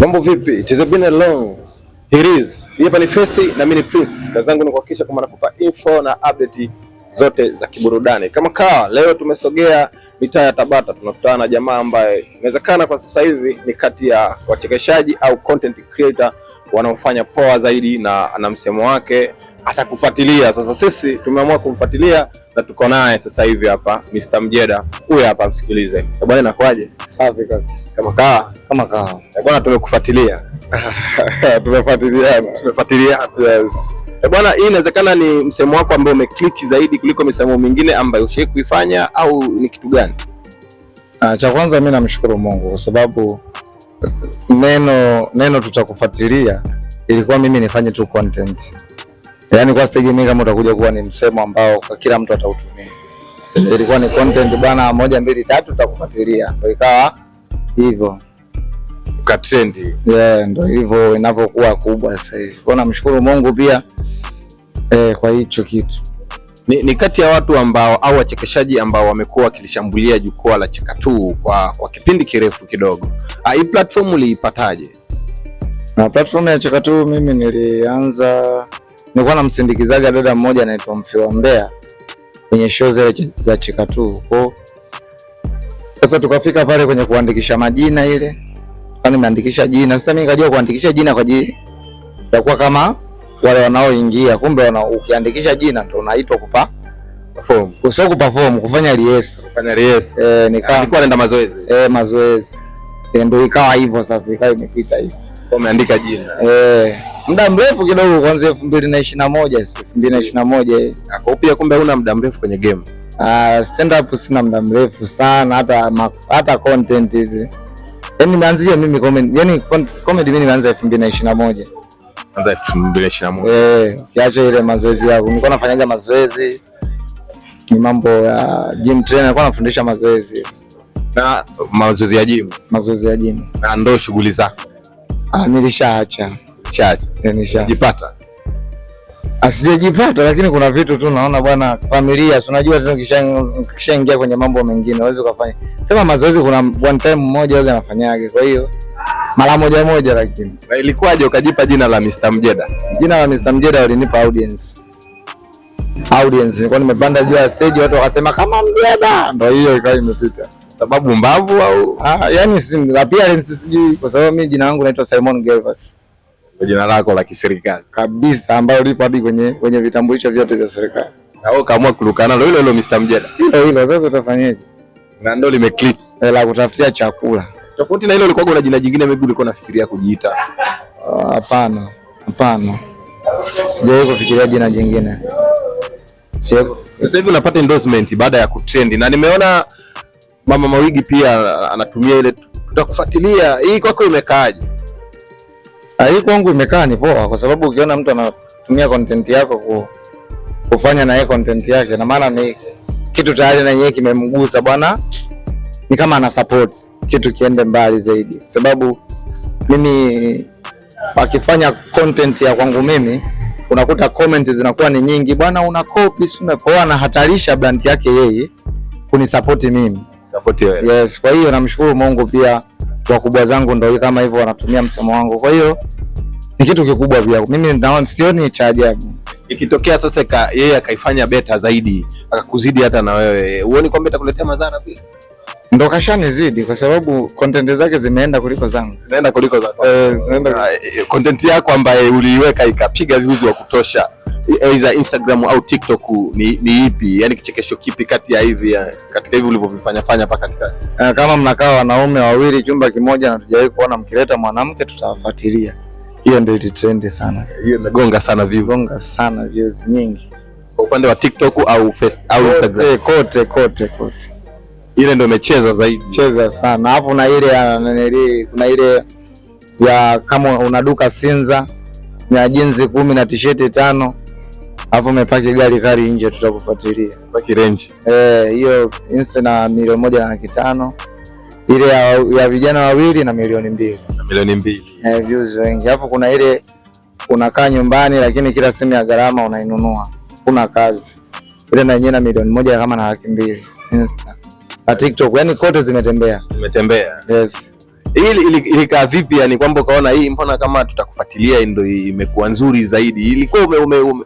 Mambo vipi? It has been a long. It is. Hii hapa ni Fesi na mimi ni Prince. Kazi yangu ni kuhakikisha kwamba nakupa info na update zote za kiburudani. Kama kawa, leo tumesogea mitaa ya Tabata, tunakutana na jamaa ambaye inawezekana kwa sasa hivi ni kati ya wachekeshaji au content creator wanaofanya poa zaidi na ana msemo wake atakufuatilia. Sasa sisi tumeamua kumfuatilia na tuko naye sasa hivi hapa Mr. Mjeda. Huyu hapa, msikilize. Eh, bwana, inakuaje? Safi kaka. Kama kawa. Kama kawa. Eh, bwana, tumekufuatilia. Tumefuatiliana. Tumefuatiliana. Yes. Eh, bwana, hii inawezekana ni msemo wako ambao umeclick zaidi kuliko misemo mingine ambayo ushawahi kuifanya au ni kitu gani? Ah, cha kwanza mimi namshukuru Mungu kwa sababu neno tutakufuatilia ilikuwa mimi nifanye tu content. Yaani kwa stage mimi kama utakuja kuwa ni msemo ambao kwa kila mtu atautumia. Ilikuwa ni content bwana, moja mbili tatu tutakufuatilia. Ndio ikawa hivyo. Ukatrend. Yeah, ndio hivyo inavyokuwa kubwa sasa hivi. Kwa namshukuru Mungu pia kwa hicho kitu. Ni kati ya watu ambao au wachekeshaji ambao wamekuwa wakilishambulia jukwaa la Cheka2 kwa kipindi kirefu kidogo. Ah, hii platform uliipataje? Na platform ya Cheka2 mimi nilianza, nilikuwa namsindikizaga dada mmoja anaitwa Mfiwa Mbeya kwenye show zile za Cheka2. Kwa sasa tukafika pale kwenye kuandikisha majina ile, kwa nimeandikisha jina. Sasa mimi nikajua kuandikisha jina kwa ajili ya kuwa kama wale wanaoingia, kumbe ukiandikisha jina ndo unaitwa kupa Perform. sio kuperform, kufanya rehearsal. Kufanya rehearsal. Nikawa Alikuwa anaenda mazoezi. Mazoezi. Ndo ikawa hivyo sasa, ikawa imepita hivyo. Kwa umeandika jina. Muda mrefu kidogo, kwanza 2021, sio 2021. Ah, kwa pia kumbe huna muda mrefu kwenye game. Ah, stand up sina muda mrefu sana, hata content hizi. Yaani nimeanzia mimi comedy, yaani comedy mimi nimeanza 2021. Anza 2021. Ukiacha ile mazoezi yako. Nilikuwa nafanyaga mazoezi. Ni mambo ya gym trainer, nilikuwa nafundisha mazoezi, Na mazoezi ya gym. Mazoezi ya gym. Na ndo shughuli zako. Ah, nilishaacha. Chache. Nisha. Jipata. Asijajipata, lakini kuna vitu tu naona bwana, familia, si unajua tena ukishaingia kwenye mambo mengine huwezi ukafanya. Sema mazoezi kuna one time mmoja waga nafanyaga, kwa hiyo mara moja moja, lakini Na ilikuwaje ukajipa jina la Mr. Mjeda? Jina la Mr. Mjeda walinipa audience. Audience, nilikuwa nimepanda juu ya stage, watu wakasema kama Mjeda, ndio hiyo ikawa imepita. Sababu mbavu au Ah, yani si appearance sijui, kwa sababu mimi jina langu naitwa Simon Gervas jina lako la kiserikali? Kabisa, ambayo lipo hadi kwenye vitambulisho vyote vya serikali. Na wewe ukaamua kuruka nalo hilo hilo Mr. Mjeda. Hilo hilo, sasa utafanyaje? Na ndo limeclick. La kutafutia chakula. Tofauti na hilo ulikuwa una jina jingine maybe ulikuwa unafikiria kujiita? Ah, hapana, hapana, sijawahi kufikiria jina jingine. Sasa hivi unapata endorsement baada ya kutrend na nimeona Mama Mawigi pia anatumia ile tutakufuatilia. Hii kwako imekaaje? Ah, hii kwangu imekaa ni poa, kwa sababu ukiona mtu anatumia content yako kufanya na yeye content yake, na maana ni kitu tayari na yeye kimemgusa bwana, ni kama ana support kitu kiende mbali zaidi, kwa sababu mimi akifanya content ya kwangu mimi unakuta comment zinakuwa ni nyingi, bwana una copy, si una, kwa hiyo anahatarisha brand yake yeye kunisupport mimi. Support wewe. Yes, kwa hiyo namshukuru Mungu pia wakubwa zangu ndio kama hivyo wanatumia msemo wangu. Kwa hiyo ni kitu kikubwa pia. Mimi naona sioni cha ajabu. Ikitokea sasa yeye akaifanya better zaidi akakuzidi hata na wewe, huoni kwamba itakuletea madhara pia? Ndo kashanizidi kwa sababu content zake zimeenda kuliko zangu. Zinaenda kuliko zako. Zinaenda. Ah, content yako ambaye uliiweka ikapiga views wa kutosha either Instagram au TikTok ni ipi? Yaani kichekesho kipi kati ya hivi katika hivi ulivyovifanya fanya paka katikati? Kama mnakaa wanaume wawili chumba kimoja na tujawahi kuona mkileta mwanamke, tutawafuatilia. Hiyo ndio ilitrend sana. Hiyo imegonga sana views. Gonga sana views nyingi. Kwa upande wa TikTok au Face au Instagram? Kote, kote, kote, kote. Ile ndio imecheza zaidi. Cheza sana. Hapo na ile ya nanili, kuna ile ya kama una duka Sinza na jinzi 10 na tisheti 5 alafu umepaki gari kali nje, tutakufuatilia. Paki range. Eh, hiyo Insta na 1,500,000. Ile ya vijana wawili na 2,000,000. Na 2,000,000. Eh, views wengi. Alafu kuna ile unakaa nyumbani lakini kila simu ya gharama unainunua. Kuna kazi. Ile na yenyewe na 1,200,000 kama na 200,000 Insta. Na TikTok, yani kote zimetembea. Zimetembea. Yes. Hii ilikaa vipi yani kwamba ukaona hii mbona kama tutakufuatilia ndio imekuwa nzuri zaidi? Ilikuwa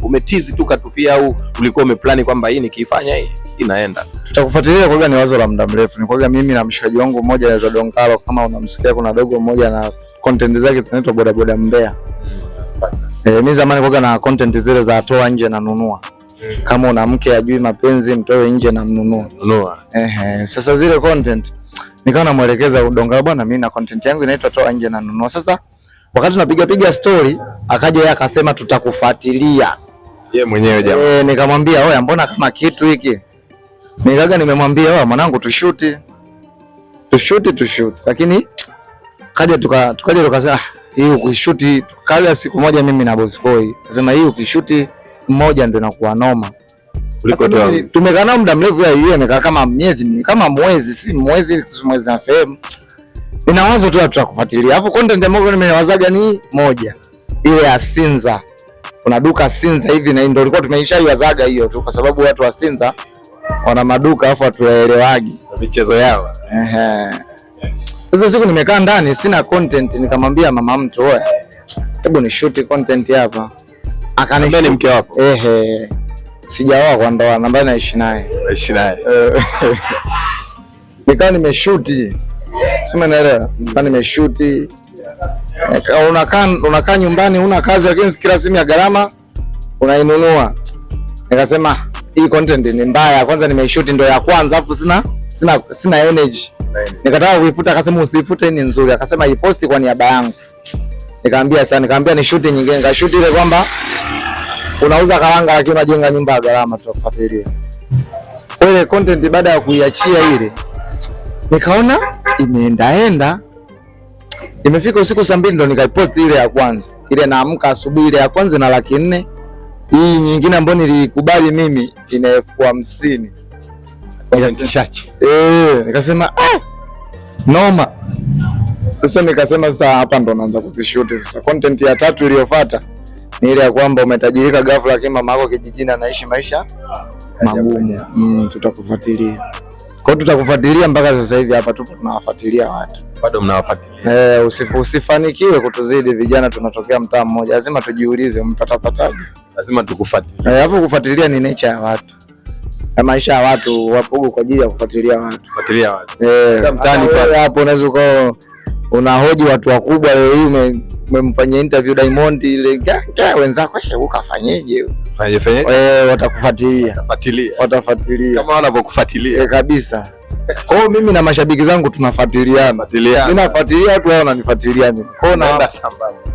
umetizi tu katupia au ulikuwa umeplani kwamba hii nikiifanya hii inaenda? Tutakufuatilia kwa ni wazo la muda mrefu. Ni kwa mimi na mshikaji wangu mmoja anaitwa Donkalo, kama unamsikia, kuna dogo mmoja na content zake zinaitwa boda boda Mbeya. Mimi zamani kwa na content zile za toa nje na nunua. Kama una mke ajui mapenzi, mtoe nje na mnunua. Nunua. Sasa zile content nikawa namuelekeza Donkalo, bwana mimi na content yangu inaitwa toa nje na nunua. Sasa wakati tunapiga piga story, akaja yeye akasema tutakufuatilia. Yeye mwenyewe jamaa. Nikamwambia oya, mbona kama kitu hiki? Nikaga nimemwambia oya mwanangu, tushuti. Tushuti. Lakini kaja tukaja tukasema hii ukishuti, tukaja siku moja mimi na Boss Koi. Nasema hii ukishuti mmoja ndio inakuwa noma. Tumekaa nao muda mrefu, yeye amekaa kama miezi, kama mwezi, si mwezi, si mwezi na sehemu. Nina wazo tu tutakufuatilia. Hapo content ambayo nimewazaga ni moja. Ile ya Sinza. Kuna duka Sinza hivi na ndio ilikuwa tumeishaiwazaga hiyo tu kwa sababu watu wa Sinza wana maduka afu hatuelewagi michezo yao. Sasa siku nimekaa ndani sina content, nikamwambia mama mtu, oya, hebu ni shoot content hapa. Akaniambia ni mke wako? Sijaoa kwa ndoa, namba naishi naye. Naishi naye. Nikawa nimeshoot. Sio, umeelewa? Nikawa nimeshoot. Unakaa nyumbani huna kazi, lakini kila simu ya gharama unainunua. Nikasema hii content ni mbaya, kwanza nimeishoot ndio ya kwanza, afu sina energy. Nikataka kuifuta, akasema usiifute, ni nzuri. Akasema iposti kwa niaba yangu. Nikamwambia sana, nikamwambia ni shoot nyingine. Nikashoot ile kwamba unauza karanga lakini unajenga nyumba ya gharama, tutakufuatilia. Ile content baada ya kuiachia ile, nikaona imeendaenda. Imefika usiku saa 2 ndo nikaipost ile ya kwanza. Ile naamka asubuhi ile ya kwanza na 400,000. Hii nyingine ambayo nilikubali mimi ina 50,000. Chache. Nikasema noma. Sasa nikasema sasa hapa ndo naanza kuzishoot sasa. Content ya tatu iliyofuata ni ile ya kwamba umetajirika ghafla lakini mama yako kijijini anaishi maisha magumu. Tutakufuatilia. Kwa hiyo tutakufuatilia mpaka sasa hivi hapa tupo tunawafuatilia watu. Bado mnawafuatilia. Usifanikiwe kutuzidi vijana, tunatokea mtaa mmoja. Lazima tujiulize mpatapataje. Lazima tukufuatilie. Alafu kufuatilia ni nature ya watu. Na maisha ya watu wapo kwa ajili ya kufuatilia watu. Kufuatilia watu. Mtaani pale hapo unaweza ukawa unahoji watu wakubwa, leo hii umemfanyia interview Diamond ile wenzako ukafanyeje? Fanyeje? Watakufuatilia. Watafuatilia. Kama wanavyokufuatilia. Kabisa. Kwa hiyo mimi na mashabiki zangu tunafuatiliana. Mimi nafuatilia watu, wao wananifuatilia mimi. Kwa hiyo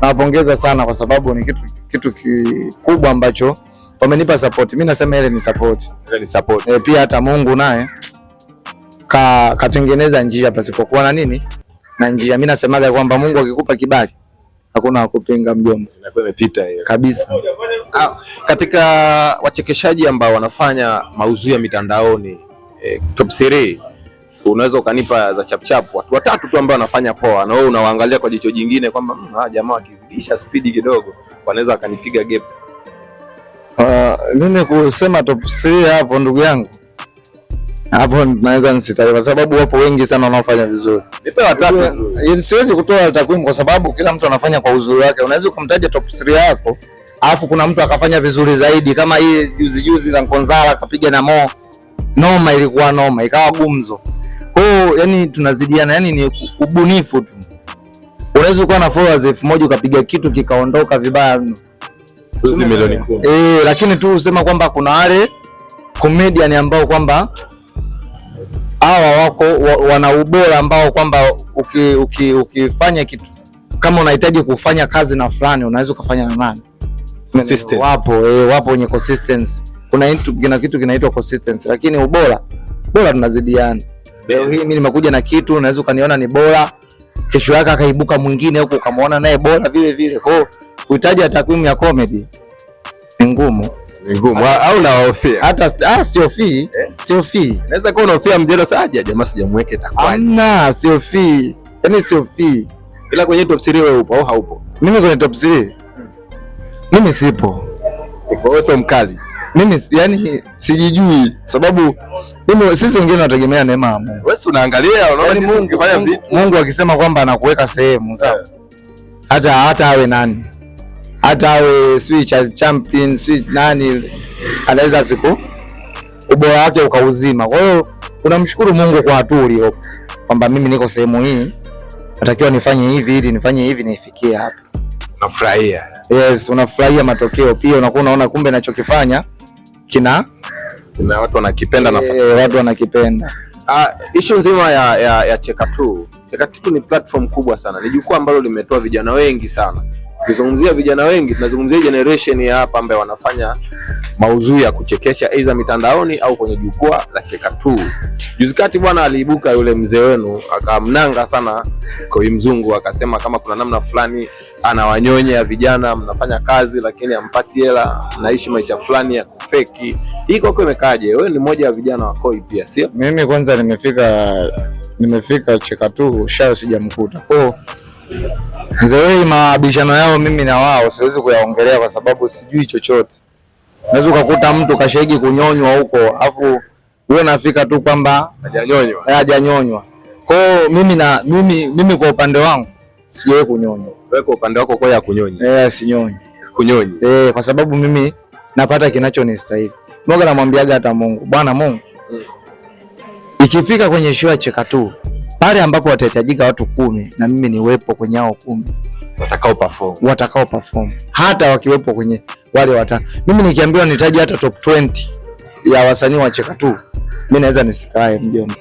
nawapongeza sana kwa sababu ni kitu kikubwa ambacho wamenipa support. Mimi nasema ile ni support. Ile ni support. Pia hata Mungu naye katengeneza njia pasipokuwa na nini? Na njia. Mimi nasemaga kwamba Mungu akikupa kibali hakuna wakupinga mjomba. Inakuwa imepita hiyo. Kabisa. Katika wachekeshaji ambao wanafanya maudhui ya mitandaoni, top 3 unaweza ukanipa za chap chap watu watatu tu ambao wanafanya poa na wewe unawaangalia kwa jicho jingine kwamba jamaa wakizidisha speed kidogo wanaweza wakanipiga gap. Mimi kusema top 3 hapo ndugu yangu, hapo naweza nisitaje kwa sababu wapo wengi sana wanaofanya vizuri. Nipe watatu. Siwezi kutoa takwimu kwa sababu kila mtu anafanya kwa uzuri wake. Unaweza kumtaja top 3 yako, alafu kuna mtu akafanya vizuri zaidi kama hii juzi juzi la Nkonzala akapiga na Mo. Noma, ilikuwa noma, ikawa gumzo. Kwa hiyo yani tunazidiana, yani ni ubunifu tu. Unaweza kuwa na followers 1000 ukapiga kitu kikaondoka vibaya mno. Milioni 10. Lakini tu usema kwamba kuna wale comedian ambao kwamba hawa wako wana ubora ambao kwamba ukifanya kitu kama unahitaji kufanya kazi na fulani unaweza ukafanya na nani? Consistency. Wapo wenye consistency. Kuna kitu kinaitwa consistency, lakini ubora tunazidiana. Leo hii mimi nimekuja na kitu unaweza ukaniona ni bora, kesho yake akaibuka mwingine huko ukamuona naye bora vile vile. Kwa hiyo kuhitaji takwimu ya comedy ni ngumu. Ni ngumu. Au unahofia? Hata sihofii, sihofii. Naweza kuwa unahofia mjelo sasa aje jamaa sijamweke itakuwaje? Hamna, sihofii. Yaani sihofii. Ila kwenye top 3 wewe upo au haupo? Mimi kwenye top 3? Mimi sipo. Kwa hiyo sio mkali. Mimi yani sijijui sababu mimi, sisi wengine tunategemea neema ya Mungu. Wewe unaangalia unaona Yaani jinsi Mungu, ukifanya Mungu, vitu. Mungu akisema kwamba anakuweka sehemu sawa, hata awe nani, hata awe sijui champion sijui nani, anaweza siku ubora wake ukauzima. Kwa hiyo unamshukuru Mungu kwa hatua uliopo, kwamba mimi niko sehemu hii, natakiwa nifanye hivi ili nifanye hivi nifikie hapa. Unafurahia. Yes, unafurahia matokeo pia, unakuwa unaona kumbe nachokifanya kina Na watu wanakipenda na watu wanakipenda. Issue nzima ya Cheka Tu. Cheka Tu ni platform kubwa sana, ni jukwaa ambalo limetoa vijana wengi sana. Ukizungumzia vijana wengi, tunazungumzia generation ya hapa ambayo wanafanya maudhui ya kuchekesha aidha mitandaoni au kwenye jukwaa la Cheka Tu. Juzi kati bwana aliibuka yule mzee wenu akamnanga sana Koi Mzungu, akasema kama kuna namna fulani anawanyonya vijana, mnafanya kazi lakini hampati hela, mnaishi maisha fulani ya kufeki. Hii kwako imekaje? Wewe ni mmoja wa vijana wa Koi pia, sio? Mimi kwanza nimefika Cheka Tu shayo sijamkuta. Kwa mzee, mabishano yao mimi na wao siwezi kuyaongelea kwa sababu sijui chochote. Unaweza ukakuta mtu kashaigi kunyonywa huko, afu wewe unafika tu kwamba Hajanyonywa. hajanyonywa. Kwa hiyo mimi kwa upande wangu sijawahi kunyonywa. Wewe kwa upande wako Koi hakunyonyi. Sinyonyi. Kunyonyi. Kwa sababu mimi napata kinachonistahili. Mmoja namwambiaga hata Mungu, Bwana Mungu, ikifika kwenye show ya Cheka Tu pale ambapo watahitajika watu 10 na mimi niwepo kwenye hao 10 watakao perform, watakao perform, hata wakiwepo kwenye wale watano. Mimi nikiambiwa nitaje hata top 20 ya wasanii wa Cheka Tu, mimi naweza nisikae mjomba.